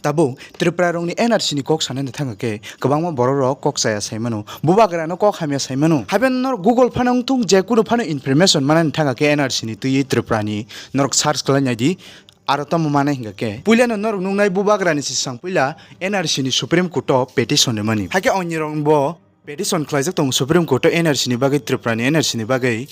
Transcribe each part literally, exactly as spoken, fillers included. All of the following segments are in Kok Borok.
Tabuk Tripura rokni N R C ni kok sanani thangkha khe kwbangma borok rok kok chaya sai mano, bubagra no kok hamya sai mano. Haiphano norok Google phano wngthung, je kunu phano information manani thangkha khe N R C ni twiwi Tripura ni norok search khlai nai di. Aro tamo manai hingkha khe puila no norok nuknai bubagra ni sisang puila N R C ni Supreme Court o petition rwmani. Haikhe onyo rok bo petition khlaijak tongo Supreme Court o N R C ni bagwi, Tripura ni N R C ni bagwi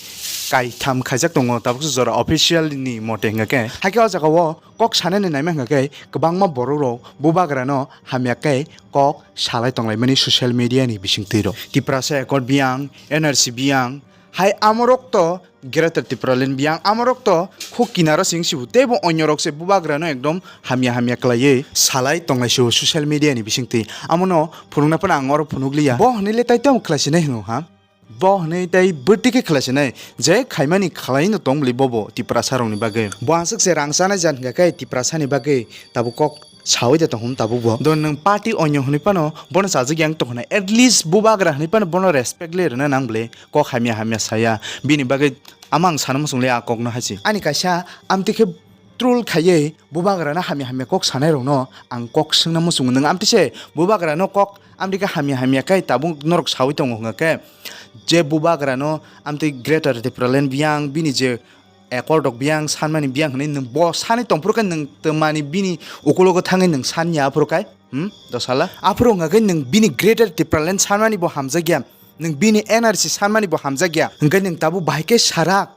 kaitham khaijak tongo, tabukse jora official ni mote hingkha khe. Haikhe o jaga o kok sanani naima hingkha khe kwbangma borok rok bubagra no hamya khe kok salai tonglaimani social media ni bisingtwi rok. Tiprasa Accord biyang, N R C biyang, hai amorok to Greater Tipraland biyang, amorok to khuk kinaro sing sibu, teibo onyo rok se bubagra no ekdom hamya hamya khlaiwi salai tonglai sibu social media ni bisingtwi. Amono phunukna phano ang oro phunukliya. Bo hwnwi le tai tamo khlai sinai hwno ha? Bo hwnwi tai bwtwi khe khlai sinai, je khaimani khlai no tong bwlwi bobo Tiprasa rokni bagwi. Bo aswk se rang chanai jan hingkha khe Tiprasa ni bagwi tabuk kok sawi de tong hwn tabuk bo. Do nwng party onyo hwnwi phano bono chajak yang tong hwnai, at least bubagra hwnwi phano bono respect le rwna nang bwlwi, kok hamya hamya saya. Bini bagwi ama ang sana muchung le a kok no hai se. Ani kaisa amtwi khe troll khaiwi bubagra no hamya hamya kok sanai rok no ang kok swngna muchungo. Nwng amtwi se bubagra no kok amtwi khe hamya hamya khe tabuk norok sawi tongo hwnga khe, je bubagra no amtwi Greater Tipraland biyang, bini je Accord rok biyang, sanmani biyang hwnwi nwng bo sanwi tongphuru khe nwng twmani bini ukulogo thangwi nwng sanya aphuru kai? Hmm? Dosala? Aphuru wngkha khe nwng bini Greater Tipraland sanmani bo hamjakya, nwng bini N R C sanmani bo hamjakya, hwnkhe nwng tabuk bahai khe sarak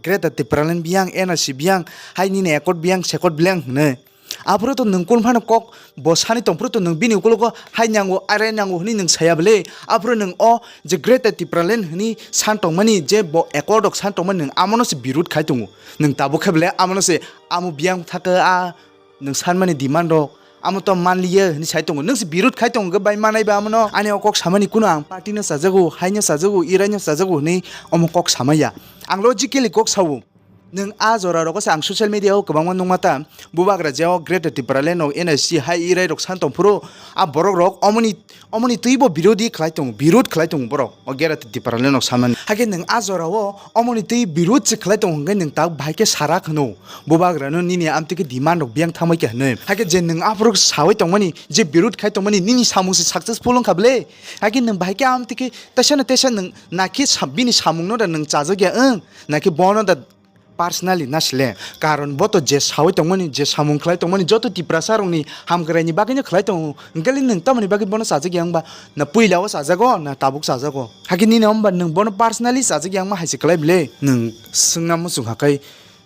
Greater Tipraland biyang, N R C biyang, hai nini Accord biyang, Seccord biyang hwnwi. Aphuru to nwng kunu phano kok bo sani tongphuru to nwng bini ukulogo hai nyango, arai nyango hwnwi nwng saya bwle. Aphuru nwng o je Greater Tipraland hwnwi san tongmani, je bo Accord rok san tongmani, nwng amono se birud khai tongo. Nwng tabuk khe bwle amono se amo biyang thaka a nwng sanmani demand rok, amo to manliya hwnwi sai tongo. Nwng se birud khai tongo khe bai manai ba amono. Ani o kok samani kunu ang party no chajago, hai no chajago, irai no chajago hwnwi omo kok samaya. Ang logically kok sao. Nwng a jora rogo se ang social media o kwbangma nukma ta, bubagra je o Greater Tipraland rok, N R C hai irai rok san tongphuru, a borok rok omoni, omoni twibo birodhi khlai tongo, birud khlai tongo borok o Greater Tipraland rok sanmani. Hakhe nwng a jora o omoni twi birud se khlai tongo hwnkhe nwng tak bahai khe sarak hwno, bubagra no nini amtwi khe demand rok biyang thangbai khe hwnwi. Hakhe je nwng aphuru sawi tongmani, je birud khai tongmani, nini samung se successful wngkha bwle. Hakhe nwng bahai khe amtwi khe teisa no teisa nwng nakhe sa-, bini samung no da nwng chajakya wng, nakhe bono da personally nasle. Karon bo to je sawi tongmani, je samung khlai tongmani, joto Tiprasa rokni hamkraini bagwino khlai tongo. Hwnkhe le nwng tamoni bagwi bono chajakya wngba? Na puila o chajago, na tabuk chajago? Hakhe nini wngba nwng bono personally chajakya wngma hai se khlai bwle? Nwng swngna muchung hakai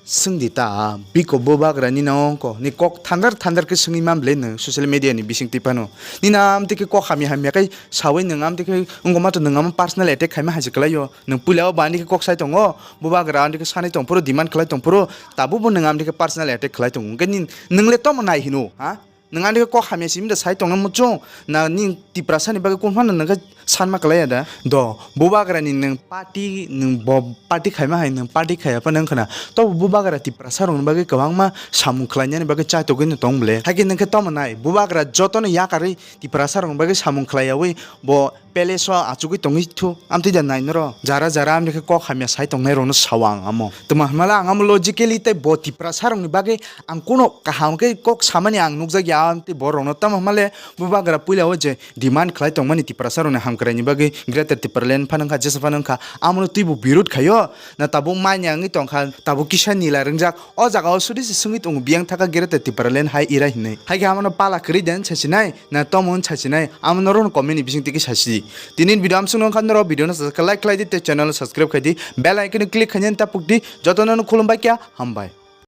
swngdi ta, biko bubagra nini ongko ni kok thandar thandar khe swngwi man bwle nwng social media ni bisingtwi phano. Nini amtwi khe kok hamya hamya khe sawi nwng amtwi khe wngkoma to nwng amo personal attack khaima hai se khlaio. Nwng puila o bani khe kok sai tongo, bubagra ani khe sanai tongphuru, demand khlai tongphuru, tabukbo nwng ani khe personal attack khlai tongo. Hwnkhe nin-, nwng le tamo nai hino, ha? Nwng ani khe kok hamya simi da sai tongna muchung, na ning Tiprasa ni bagwi kung phano nwng khe sanma klai ya da? Do, bubagra ni nwng party, nwng bo party khaima hai nwng party khaiya phano wngkha na. Tobo bubagra Tiprasa rokni bagwi kwbangma samung khlainani bagwi chaitogwi no tong bwle. Hakhe nwng khe tamo nai, bubagra jotono yakarwi Tiprasa rokni bagwi samung khlaiyawi bo palace o achugwi tongwi thu, amtwi da nai noro. Jara jara amni khe kok hamya sai tongnai rokno sao ang amo. Tuma hwnmale ang amo logically tei bo Tiprasa rokni bagwi ang kuno kaham khe kok samani ang nukjakya, amtwi borokno. Tamo hwnmale bubagra puila o je demand khlai tongmani Tiprasa rokni hamkraini bagwi, Greater Tipraland phano wngkha, jesa phano wngkha, amono twibo birud khaio. Na tabuk manya wngwi tongkha, tabuk kisa nila ringjak. O jaga o suri se swngwi tongo, biyang thaka Greater Tipraland hai irai hinwi. Hai khe amono pala kwrwi den sasinai, na tomon sasinai, amo norokno comment ni bising twi khe sasi. Tini video amsong nong khan norok video no like khlai di tei channel no subscribe khai di, bell icon no click khainani ta puk di, jotono no khulumbai kya, hambai.